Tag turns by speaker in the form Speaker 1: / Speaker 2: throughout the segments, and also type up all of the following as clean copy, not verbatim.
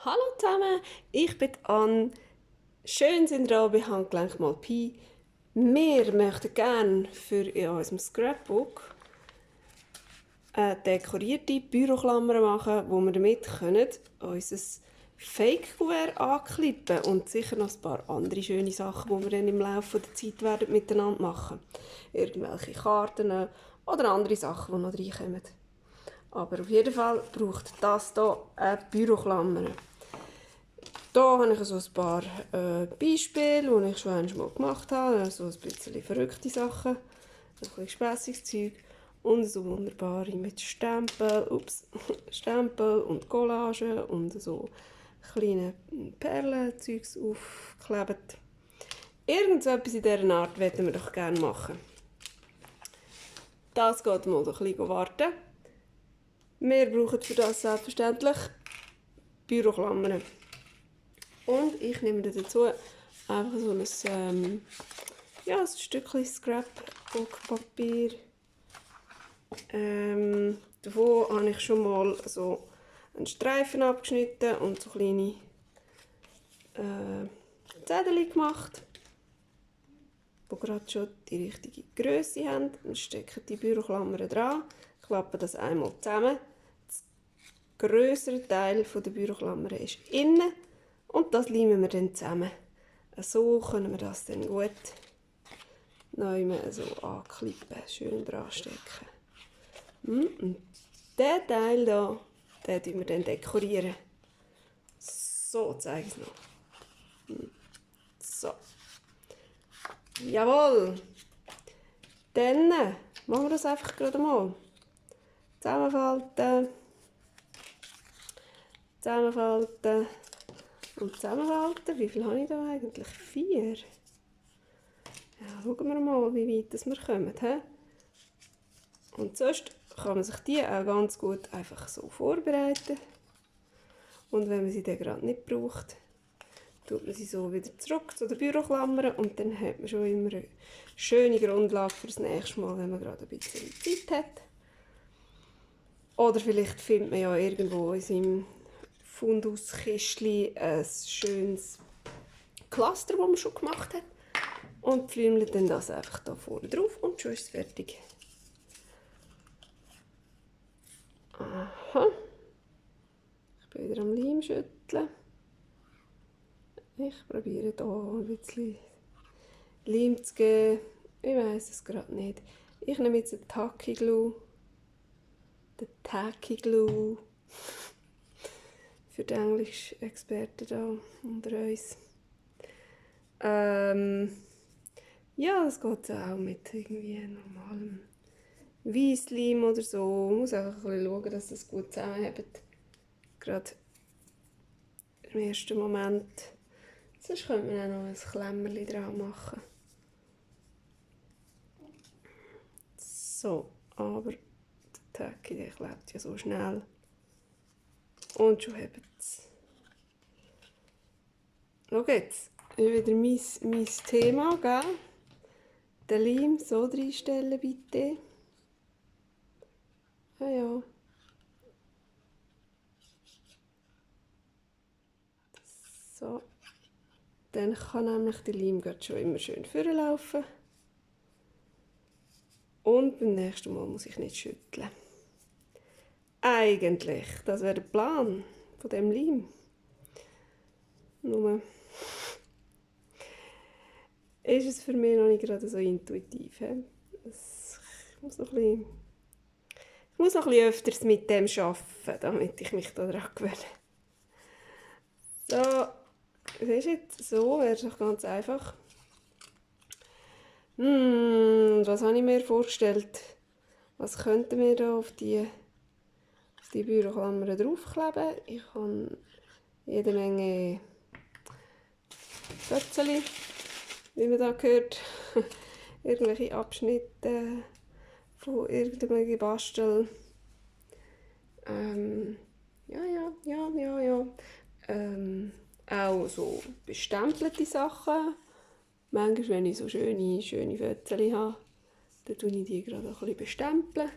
Speaker 1: Hallo zusammen, ich bin Anne. Schön sind ihr bei Handgelenk mal Pi. Wir möchten gerne für in unserem Scrapbook eine dekorierte Büroklammer machen, wo wir damit unser Fake-Kuvert anklippen und sicher noch ein paar andere schöne Sachen, die wir dann im Laufe der Zeit werden miteinander machen. Irgendwelche Karten oder andere Sachen, die noch reinkommen. Aber auf jeden Fall braucht das hier eine Büroklammer. Hier habe ich so ein paar Beispiele, die ich schon einmal gemacht habe. So ein bisschen verrückte Sachen, ein bisschen spässiges Zeug. Und so wunderbare mit Stempel und Collagen und so kleine Perlenzeugs aufgeklebt. Irgend so etwas in dieser Art möchten wir doch gerne machen. Das geht mal ein bisschen warten. Wir brauchen für das selbstverständlich Büroklammern. Und ich nehme dazu einfach so ein Stückchen Scrapbook-Papier. Davon habe ich schon mal so einen Streifen abgeschnitten und so kleine Zettel gemacht, die gerade schon die richtige Größe haben. Dann stecken die Büroklammern dran, klappen das einmal zusammen. Der grössere Teil der Büroklammer ist innen und das leimen wir dann zusammen. So können wir das dann gut neu so anklippen, schön dran stecken. Und diesen Teil hier, den dekorieren wir dann dekorieren. So, zeige ich es noch. So. Jawohl. Dann machen wir das einfach gerade mal. Zusammenfalten. Zusammenfalten. Und zusammenfalten. Wie viel habe ich da eigentlich? 4. Ja, schauen wir mal, wie weit wir kommen. He? Und sonst kann man sich die auch ganz gut einfach so vorbereiten. Und wenn man sie dann gerade nicht braucht, tut man sie so wieder zurück zu den Büroklammern und dann hat man schon immer eine schöne Grundlage für das nächste Mal, wenn man gerade ein bisschen Zeit hat. Oder vielleicht findet man ja irgendwo in seinem Funduskistchen ein schönes Cluster, das man schon gemacht hat. Und pflümelt dann das einfach da vorne drauf und schon ist es fertig. Aha. Ich bin wieder am Leim schütteln. Ich probiere hier ein bisschen Leim zu geben. Ich weiss es gerade nicht. Ich nehme jetzt den Tacky Glue. Den Tacky Glue. Für die Englisch-Experten hier unter uns. Ja, das geht auch mit irgendwie normalem Weissleim oder so. Man muss einfach ein bisschen schauen, dass das gut zusammenhält. Gerade im ersten Moment. Sonst könnte man auch noch ein Klemmerchen dran machen. So, aber der Tacky, der klebt ja so schnell. Und schon habt es. Schau jetzt, wieder mein Thema, gell? Den Leim so reinstellen, bitte. Ah ja. So. Dann kann nämlich der Leim schon immer schön vorlaufen. Und beim nächsten Mal muss ich nicht schütteln. Eigentlich, das wäre der Plan von dem Leim. Nur ist es für mich noch nicht gerade so intuitiv. Ich muss noch ein bisschen öfters mit dem arbeiten, damit ich mich daran gewöhne. So, siehst du jetzt, so wäre es doch ganz einfach. Was habe ich mir vorgestellt? Was könnten wir da auf die Büroklammern draufkleben? Ich habe jede Menge Fötzeli, wie man da hört. Irgendwelche Abschnitte von irgendwelchen Basteln. Ja. Auch so bestempelte Sachen. Manchmal, wenn ich so schöne Fötzeli habe, dann tue ich die gerade ein bisschen bestempeln.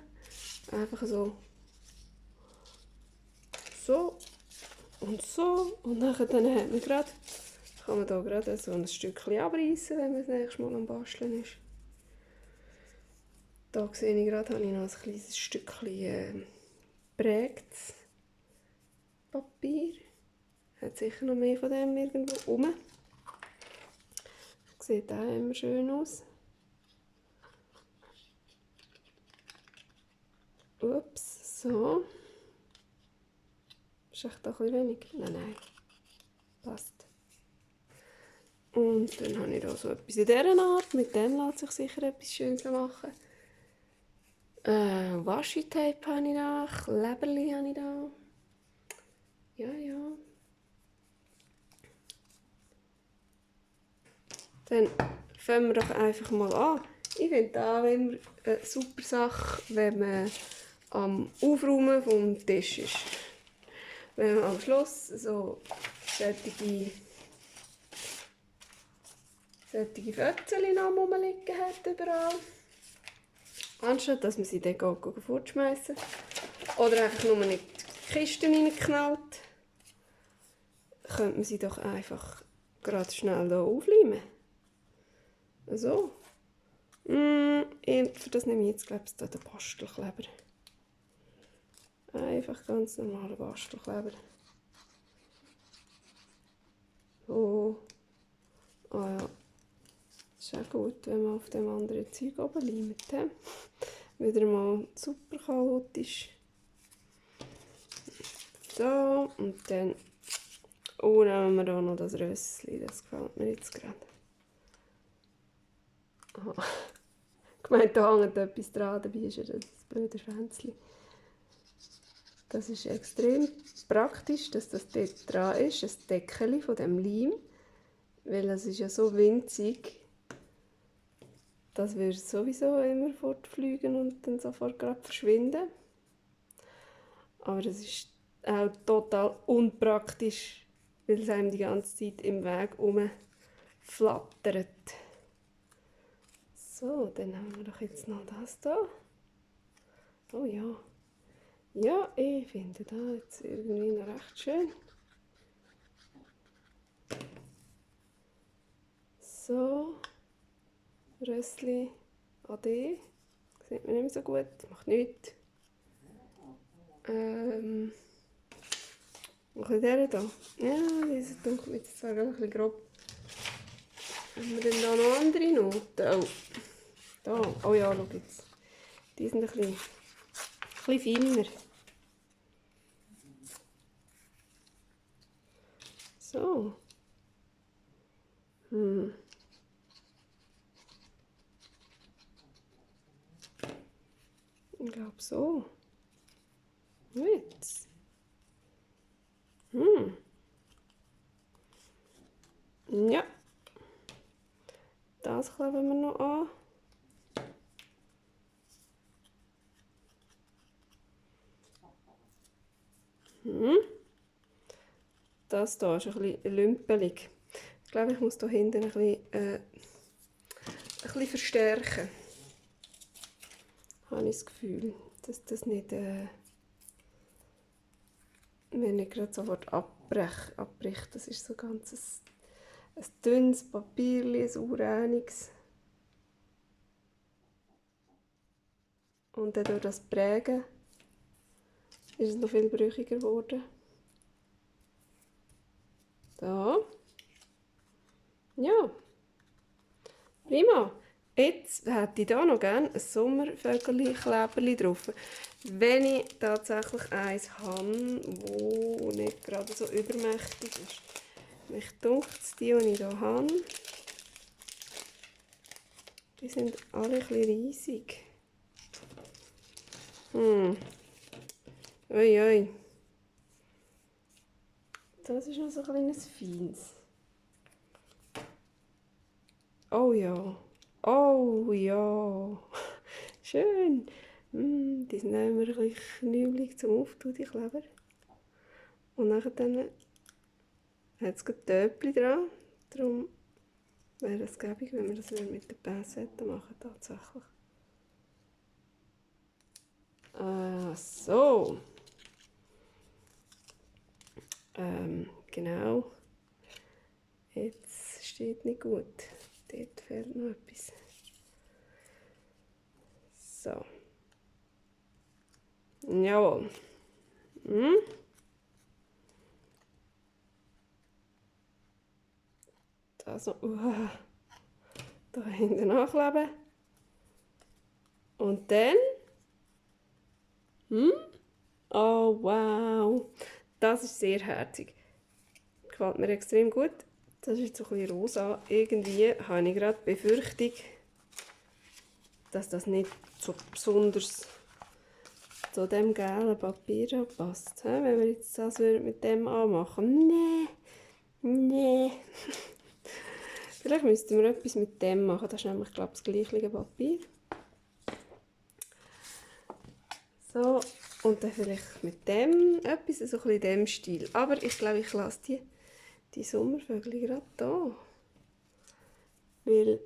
Speaker 1: Einfach so. So. Und so. Und dann hat man gerade, kann man da gerade so ein Stückchen abreißen, wenn man das nächste Mal am Basteln ist. Da sehe ich gerade, habe ich noch ein kleines Stückchen prägtes Papier. Hat sicher noch mehr von dem irgendwo rum. Sieht auch immer schön aus. Ups, so. Ist echt da ein bisschen wenig? Nein. Passt. Und dann habe ich da so etwas in dieser Art. Mit dem lässt sich sicher etwas Schönes machen. Washi-Tape habe ich da. Kleberli habe ich da. Ja. Dann fangen wir doch einfach mal an. Ich finde das immer eine super Sache, wenn man am Aufräumen vom Tisch ist. Wenn man am Schluss so solche Fötzchen noch rumliegen hat überall. Anstatt dass man sie dann fortschmeißen oder einfach nur nicht die Kisten reinknallt, könnte man sie doch einfach gerade schnell hier aufleimen. So. Für das nehme ich jetzt, glaube ich, den Bastelkleber. Einfach ganz normaler Bastelkleber. So. Ah ja. Ist auch gut, wenn man auf dem anderen Zeug oben leimt. Wieder mal super chaotisch. So, und dann nehmen wir hier noch das Rössli. Das gefällt mir jetzt gerade. Aha. Ich meine, da hängt etwas dran, dabei ist ja das blöde Schwänzchen. Das ist extrem praktisch, dass das dort dran ist, ein Deckel von dem Leim. Weil es ist ja so winzig, das würde sowieso immer fortfliegen und dann sofort gerade verschwinden. Aber es ist auch total unpraktisch, weil es einem die ganze Zeit im Weg herumflattert. So, dann haben wir doch jetzt noch das da. Oh ja. Ja, ich finde das jetzt irgendwie noch recht schön. So. Rössli AD. Sieht man nicht mehr so gut, macht nichts. Noch ein der da. Ja, diese dunkelt mir jetzt zwar ein bisschen grob. Haben wir denn da noch andere Noten? Oh, da. Oh ja, schau jetzt. Die sind ein bisschen feiner. So. Ich glaube so. Jetzt. Ja. Das kleben wir noch an. Das hier ist ein bisschen lümpelig. Ich glaube, ich muss hier hinten ein bisschen verstärken. Habe ich das Gefühl, dass das nicht, wenn ich gerade sofort abbricht. Das ist so ganz ein dünnes Papier, ein ureiniges. Und dann durch das Prägen ist es noch viel brüchiger geworden. Da. Ja. Prima. Jetzt hätte ich hier noch gerne ein Sommervögel-Kleberli drauf. Wenn ich tatsächlich eins habe, das nicht gerade so übermächtig ist. Mich dunkt die ich hier habe, die sind alle ein bisschen riesig. Ui. Das ist noch so ein kleines Feins. Oh ja. Oh ja. Schön. Die sind immer ein bisschen knübelig zum Auftun, die Kleber. Und dann hat es gerade Töpfchen dran. Darum wäre es gäbig, wenn wir das mit der Pincette machen tatsächlich. So. Genau. Jetzt steht nicht gut. Dort fehlt noch etwas. So. Jawohl. Das noch. Da hinten nachkleben. Und dann. Oh, wow. Das ist sehr herzig. Gefällt mir extrem gut. Das ist jetzt so ein bisschen rosa. Irgendwie habe ich gerade die Befürchtung, dass das nicht so besonders zu dem gelben Papier passt. Wenn wir jetzt das mit dem anmachen. Nee. Vielleicht müssten wir etwas mit dem machen. Das ist nämlich, glaube ich, das gleiche Papier. So, und dann vielleicht mit dem etwas, so ein bisschen in dem Stil. Aber ich glaube, ich lasse die Sommervögel gerade da. Weil...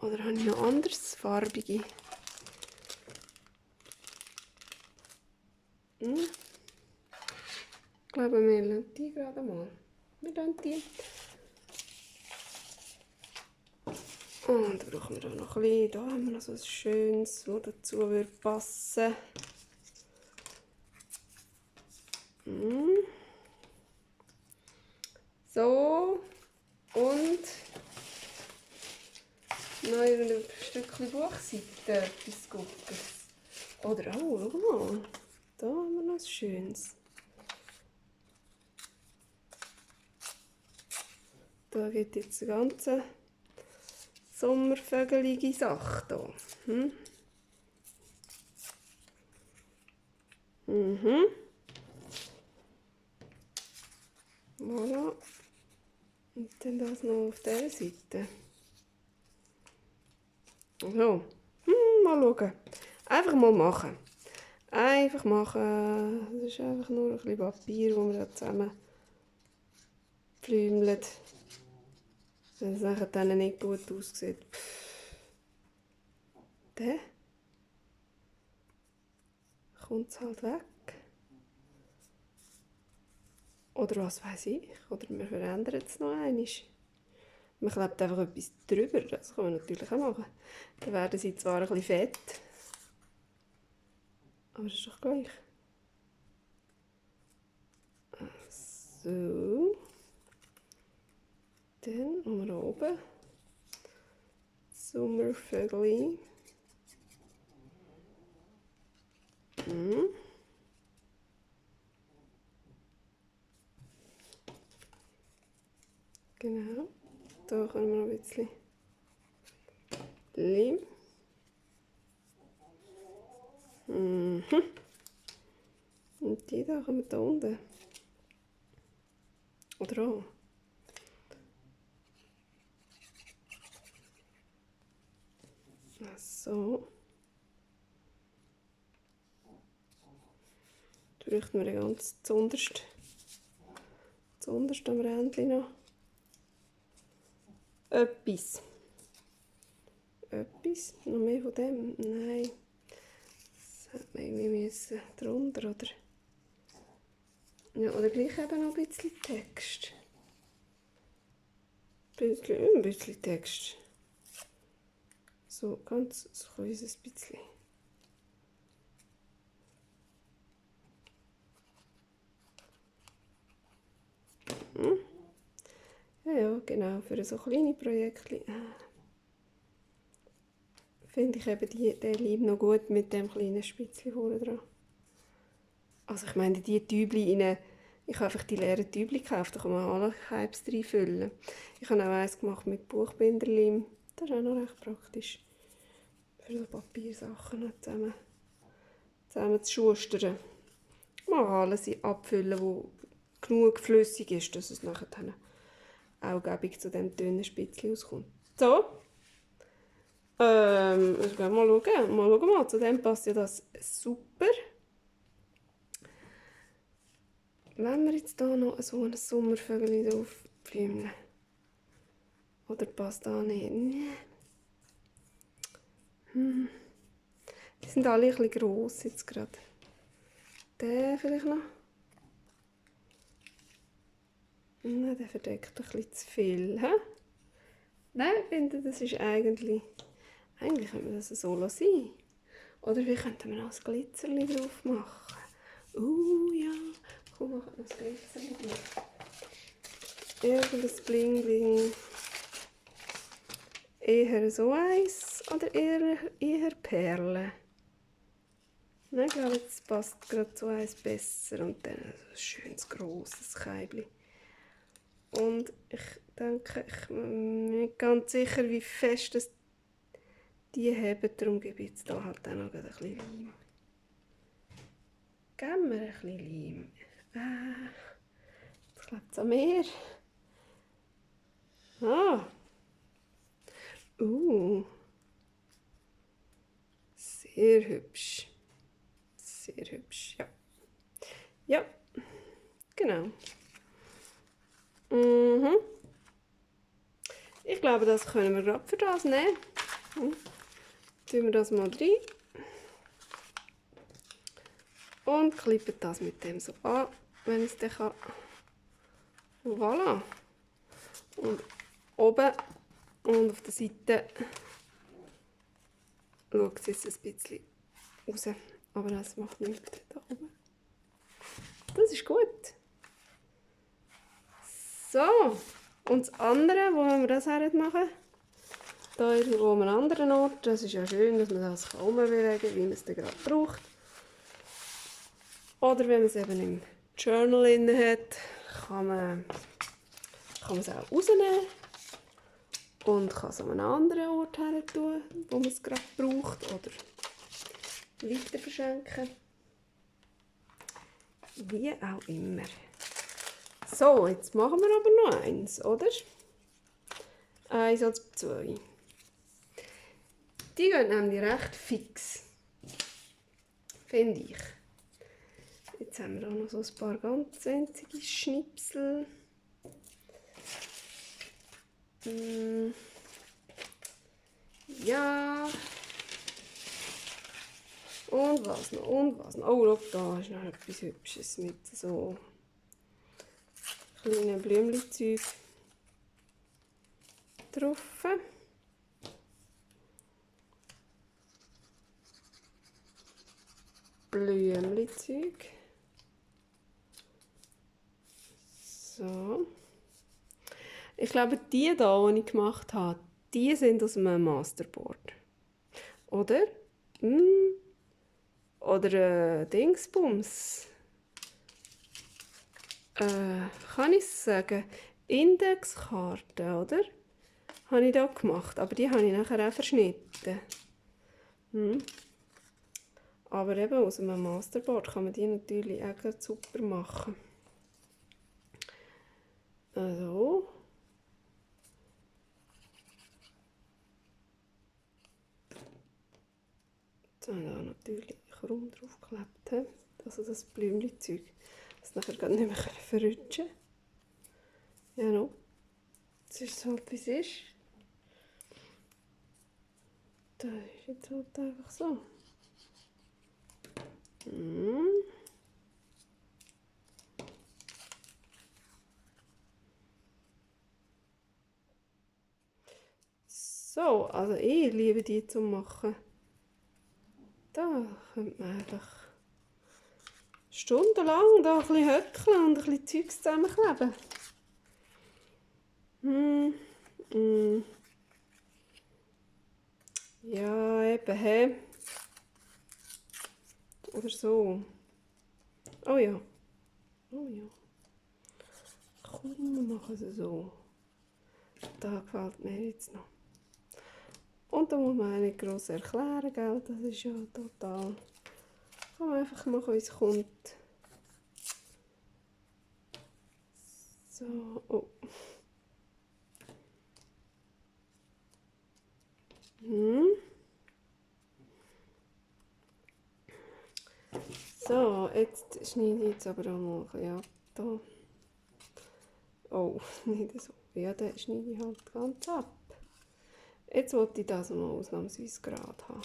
Speaker 1: Oder habe ich noch anderes farbige? Ich glaube, wir lassen die gerade mal. Wir lassen die. Und dann brauchen wir da noch ein bisschen. Da haben wir noch so etwas Schönes, das dazu würde passen. So. Und noch ein Stückchen Buchseite, etwas Gutes. Oder auch, schau mal. Da haben wir noch etwas Schönes. Da geht jetzt eine ganze sommervögelige Sache hier. Voilà. Und dann das noch auf dieser Seite. So. Mal schauen. Einfach mal machen. Einfach machen. Das ist einfach nur ein bisschen Papier, das wir da zusammen pflümeln. Wenn es nachher dann nicht gut aussieht. Dann kommt es halt weg. Oder was weiß ich. Oder wir verändern es noch einmal. Man klebt einfach etwas drüber. Das kann man natürlich auch machen. Dann werden sie zwar ein bisschen fett. Aber das ist doch gleich. So. Dann haben wir hier oben Sommervögel. Genau. Da können wir noch ein bisschen Leim. Und die da kommen da unten. Oder auch. So. Da bräuchten wir ganz zuunterst am Rändchen noch etwas. Noch mehr von dem? Nein. Das hätte man irgendwie müssen drunter, oder? Ja, oder gleich eben noch ein bisschen Text. Ein bisschen Text. So, ganz so kleines bisschen. Ja, genau, für so kleine Projekte finde ich eben den Leim noch gut mit dem kleinen Spitzchen vorne dran. Also ich meine, die Tübli ich habe einfach die leeren Tübli gekauft, da kann man alle Hypes reinfüllen. Ich habe auch eins gemacht mit Buchbinderleim, das ist auch noch recht praktisch. Für so Papiersachen noch zusammen zu schustern. Mal alles abfüllen, wo genug flüssig ist, dass es nachher dann auch gäbig zu dem dünnen Spitzchen auskommt. So. Also mal schauen. Zu dem passt ja das super. Wenn wir jetzt hier noch so ein Sommervögel drauf pflümeln. Oder passt da nicht? Die sind alle ein bisschen gross jetzt gerade. Der vielleicht noch. Nein, der verdeckt ein bisschen zu viel. He? Nein, ich finde, das ist eigentlich könnte man das so lassen. Oder wie könnten wir noch ein Glitzerli drauf machen? Ja, komm, wir können noch ein Glitzerli drauf. Irgendein Bling-Bling. Eher so eins oder eher Perlen? Nein, ich glaube, jetzt passt gerade so eins besser. Und dann ein schönes, grosses Keibli. Und ich denke, ich bin nicht ganz sicher, wie fest das die haben. Darum gebe ich jetzt hier halt auch noch ein bisschen Leim. Geben wir ein bisschen Leim. Jetzt klebt es an mir. Sehr hübsch. Sehr hübsch, ja. Ja, genau. Ich glaube, das können wir gerade für das nehmen. Tun wir das mal rein. Und klippen das mit dem so an, wenn ich es dann kann. Voilà. Und oben und auf der Seite schaut es jetzt ein bisschen raus. Aber das macht nichts da oben. Das ist gut. So. Und das andere, wo wir das machen? Da irgendwo an einem anderen Ort. Das ist ja schön, dass man das umbewegen kann, wie man es dann gerade braucht. Oder wenn man es eben im Journal drin hat, kann man es auch rausnehmen und kann es an einen anderen Ort her tun, wo man es gerade braucht, oder weiter verschenken. Wie auch immer. So, jetzt machen wir aber noch eins, oder? Eins oder zwei. Die gehen nämlich recht fix, finde ich. Jetzt haben wir auch noch so ein paar ganz winzige Schnipsel. Ja. Und was noch? Und was noch? Oh, schau, da ist noch etwas Hübsches mit so kleinen Blümchen-Zeug drauf. Blümchen-Zeug. So. Ich glaube, die hier, die ich gemacht habe, die sind aus einem Masterboard. Oder? Oder Dingsbums. Kann ich sagen? Indexkarte, oder? Habe ich da gemacht. Aber die habe ich nachher auch verschnitten. Aber eben aus einem Masterboard kann man die natürlich auch super machen. Also. Jetzt habe ich da natürlich krumm draufgeklebt. Also das Blümchen-Zeug, dass es nachher gar nicht mehr verrutschen kann. Ja, no. Jetzt ist es halt, wie es ist. Das ist jetzt halt einfach so. So, also ich liebe die zu machen. Da könnte man einfach stundenlang da ein bisschen höckeln und ein bisschen Zeugs zusammenkleben. Ja, eben, hä? Oder so. Oh ja. Oh ja. Komm, wir machen es so. Da gefällt mir jetzt noch. Und da muss man auch nicht gross erklären, gell? Das ist ja total... Kann man einfach machen, wie es kommt. So, oh. So, jetzt schneide ich jetzt aber auch mal ein bisschen ab. Da. Oh, nicht so. Ja, dann schneide ich halt ganz ab. Jetzt wollte ich das mal ausnahmsweise gerade haben.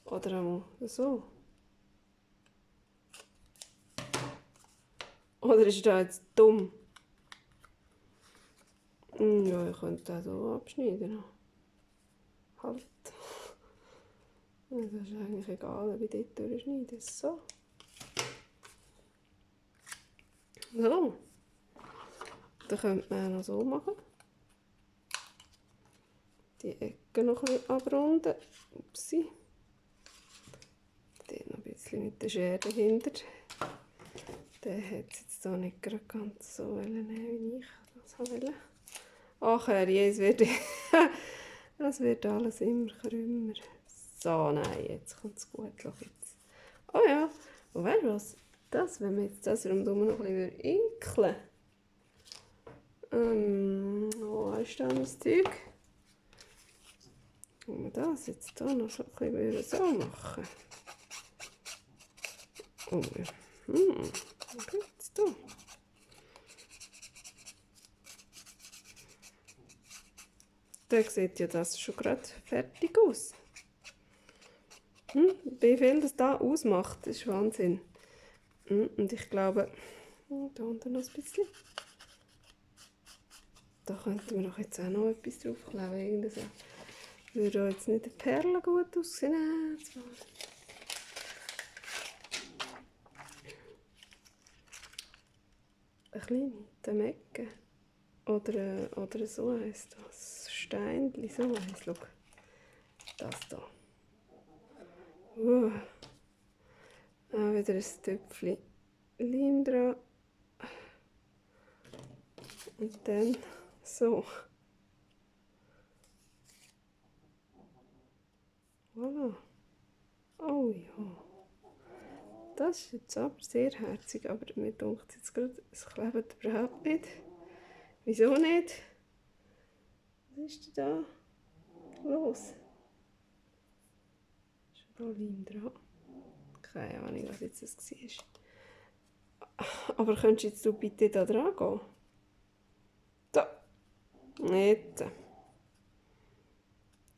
Speaker 1: Oder einmal so. Oder ist das jetzt dumm? Ja, ich könnte das so abschneiden. Halt. Das ist eigentlich egal, wie ich dort durchschneide. So. So. Dann könnte man auch noch so machen. Die Ecke noch ein bisschen abrunden. Upsi. Den noch ein bisschen mit der Schere dahinter. Der hat es jetzt hier nicht gerade ganz so nehmen, wie ich das wollte. Ach herrje, das wird alles immer krümmer. So, nein, jetzt kommt es gut. Schau jetzt. Oh ja, und weißt du was? Das, wenn wir jetzt das rundherum noch ein bisschen inkeln. Wo ist da das Zeug? Wenn wir das jetzt hier noch so ein bisschen so machen. Oh ja. Was gibt's da? Da sieht ja das schon gerade fertig aus. Wie viel das da ausmacht, ist Wahnsinn. Und ich glaube, da unten noch ein bisschen. Da könnten wir doch jetzt auch noch etwas draufkleben. So. Würde jetzt nicht eine Perle gut aussehen. Eine kleine, die Ecke. Oder so heisst das. Steinchen, so heisst es. Schau. Das hier. Wieder ein Töpfchen Leim dran. Und dann so. Voilà. Oh ja. Das ist jetzt aber sehr herzig, aber mir denkt jetzt gerade, es klebt überhaupt nicht. Wieso nicht? Was ist denn da los? Ist da Leim dran? Keine Ahnung, was jetzt das war. Aber könntest du jetzt bitte da dran gehen? Da. Jetzt.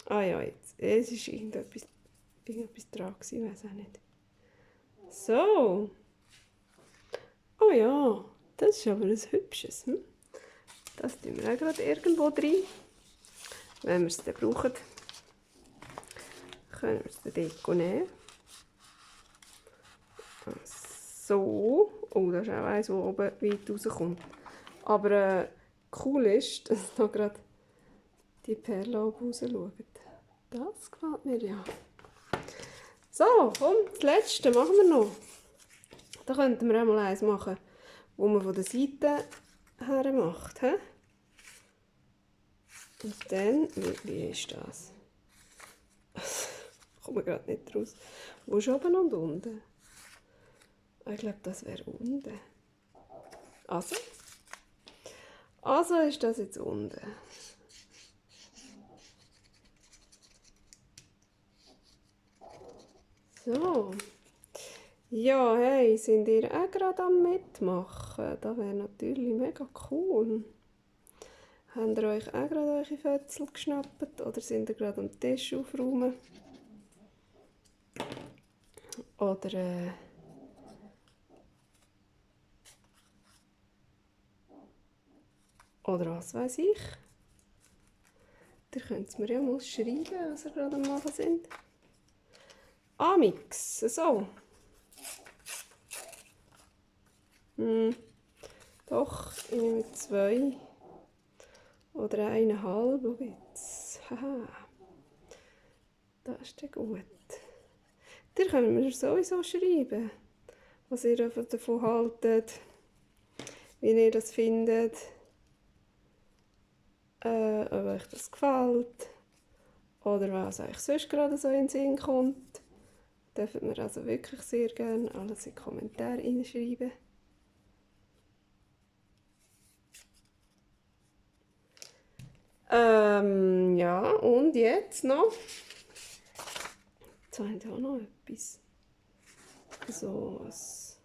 Speaker 1: Ah ja, jetzt. Es war irgendetwas dran, ich weiß auch nicht. So. Oh ja, das ist aber ein hübsches. Das tun wir auch gerade irgendwo drin. Wenn wir es dann brauchen, können wir es dann Deko nehmen. So. Oh, das ist auch eins, das oben weit rauskommt. Aber cool ist, dass da gerade die Perle oben raus schaut. Das gefällt mir ja. So, komm, das letzte machen wir noch. Da könnten wir auch mal eins machen, wo man von der Seite her macht. He? Und dann, wie ist das? Ich komme gerade nicht raus. Wo ist oben und unten? Ich glaube, das wäre unten. Also ist das jetzt unten. So. Ja, hey, sind ihr auch gerade am Mitmachen? Das wäre natürlich mega cool. Habt ihr euch auch gerade eure Fötzel geschnappt? Oder sind ihr gerade am Tisch aufräumen? Oder was weiß ich? Ihr könnt es mir ja mal schreiben, was ihr gerade am Machen sind. Amix, so. Doch, ich nehme 2 oder 1,5. Schau jetzt. Haha. Das ist ja gut. Ihr könnt mir sowieso schreiben, was ihr davon haltet, wie ihr das findet, ob euch das gefällt oder was euch sonst gerade so in den Sinn kommt. Dürft mir also wirklich sehr gerne alles in die Kommentare hineinschreiben. Ja, und jetzt noch. Jetzt habe ich auch noch etwas. So was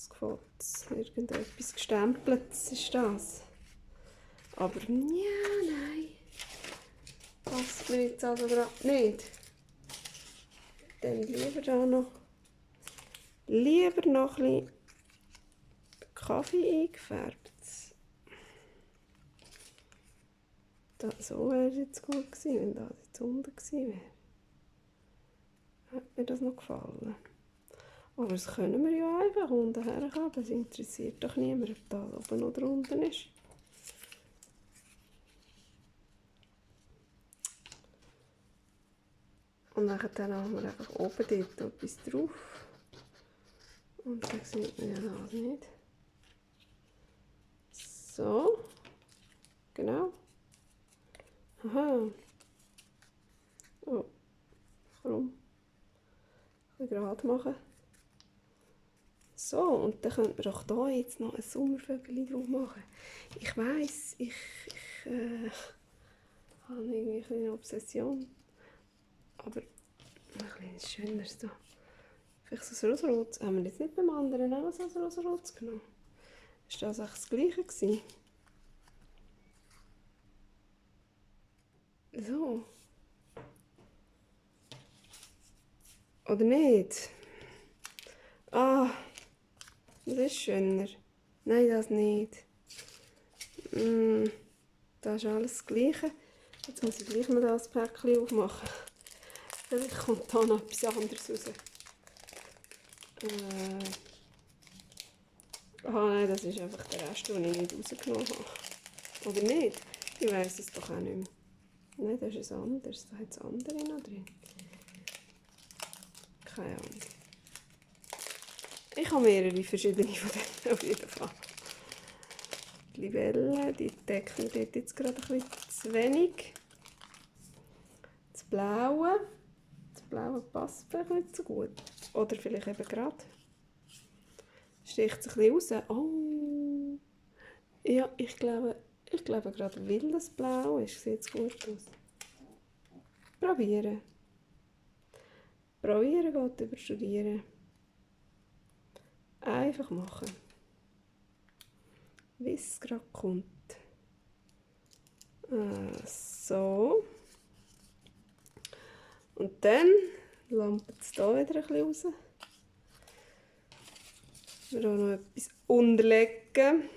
Speaker 1: gefällt. Irgendetwas Gestempeltes ist das. Aber ja, nein. Passt mir jetzt also gerade nicht. Dann lieber da noch. Lieber noch ein bisschen Kaffee eingefärbt. So wäre es jetzt gut gewesen, wenn das jetzt unten gewesen wäre. Hat mir das noch gefallen. Aber das können wir ja einfach unten herkommen. Es interessiert doch niemand, ob das oben oder unten ist. Und dann haben wir einfach oben dort etwas drauf. Und dann sieht man ja das nicht. So. Genau. Aha. Oh. Warum? Ein bisschen gerade machen. So, und dann könnte man doch hier jetzt noch ein Sommervögel drauf machen. Ich weiss, ich habe irgendwie eine Obsession. Aber ein bisschen schöneres da. Vielleicht so ein Rosarotes. Haben wir jetzt nicht beim anderen auch so ein Rosarotes genommen? Ist das eigentlich das Gleiche gewesen? So. Oder nicht? Ah, das ist schöner. Nein, das nicht. Das ist alles das Gleiche. Jetzt muss ich gleich mal das Päckchen aufmachen. Vielleicht kommt da noch etwas anderes raus. Nein, das ist einfach der Rest, den ich nicht rausgenommen habe. Oder nicht? Ich weiss es doch auch nicht mehr. Nein, das ist ein anderes. Da hat es andere noch drin. Keine Ahnung. Ich habe mehrere verschiedene von denen auf jeden Fall. Die Libelle, die decken dort jetzt gerade ein bisschen zu wenig. Das Blaue passt vielleicht nicht so gut. Oder vielleicht eben gerade. Sticht es ein bisschen raus. Oh. Ja, ich glaube gerade, weil das Blau ist, sieht es gut aus. Probieren. Probieren geht über Studieren. Einfach machen. Wie es gerade kommt. So. Und dann lampert es hier wieder ein bisschen raus. Wir auch noch etwas unterlegen.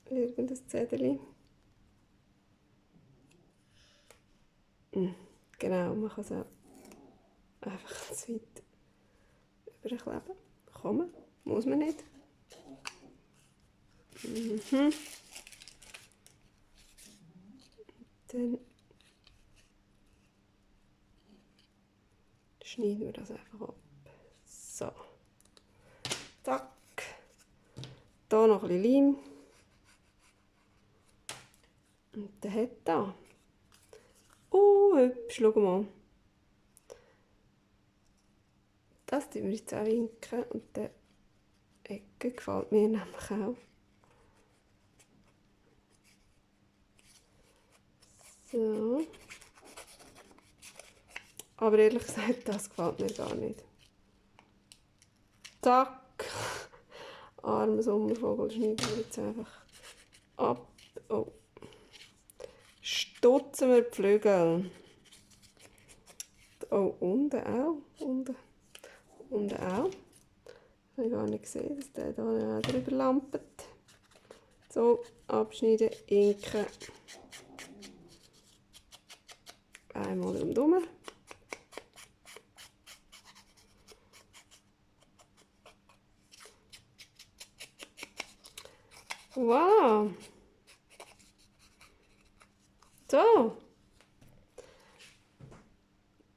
Speaker 1: Irgendein Zettel. Genau, man kann es auch einfach zu weit überkleben. Kann man, muss man nicht. Dann schneiden wir das einfach ab. So. Zack. Hier noch ein bisschen Leim. Und dann hat da. Oh, hübsch, schau mal. Das tun wir jetzt auch winken. Und die Ecke gefällt mir nämlich auch. So. Aber ehrlich gesagt, das gefällt mir gar nicht. Zack. Armer Sommervogel schneiden wir jetzt einfach ab. Oh. Stutzen wir die Flügel. Oh, unten auch. Unten auch. Ich habe gar nicht gesehen, dass der da drüber lampert. So, abschneiden, inken. Einmal rundherum. Wow! So!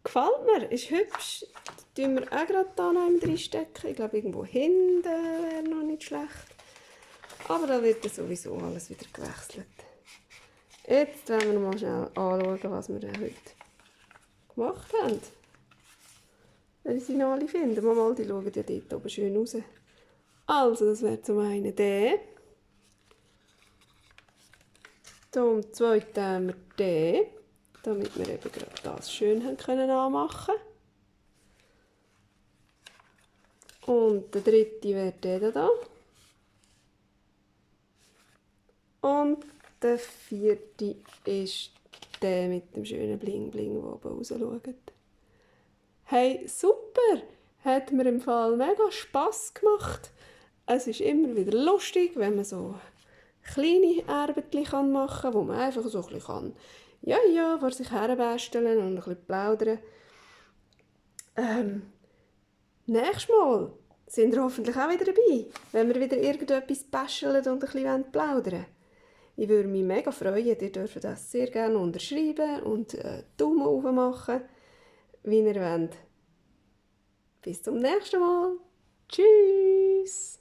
Speaker 1: Gefällt mir, ist hübsch. Die tun wir auch gerade hier noch reinstecken. Ich glaube, irgendwo hinten wäre noch nicht schlecht. Aber da wird ja sowieso alles wieder gewechselt. Jetzt wollen wir mal schnell anschauen, was wir heute gemacht haben. Wenn Sie noch alle finden. Mal, die schauen ja dort oben schön raus. Also, das wäre zum einen der. Zum zweiten haben wir den, damit wir eben gerade das schön anmachen können. Und der dritte wäre der da. Und der vierte ist der mit dem schönen Bling Bling, der oben raus schaut. Hey, super! Hat mir im Fall mega Spass gemacht. Es ist immer wieder lustig, wenn man so kleine Arbeiten machen kann, wo man einfach so ein bisschen vor sich herbasteln und ein bisschen plaudern. Nächstes Mal sind wir hoffentlich auch wieder dabei, wenn wir wieder irgendetwas basteln und ein bisschen plaudern wollen. Ich würde mich mega freuen, ihr dürft das sehr gerne unterschreiben und Daumen hoch machen, wie ihr wollt. Bis zum nächsten Mal. Tschüss!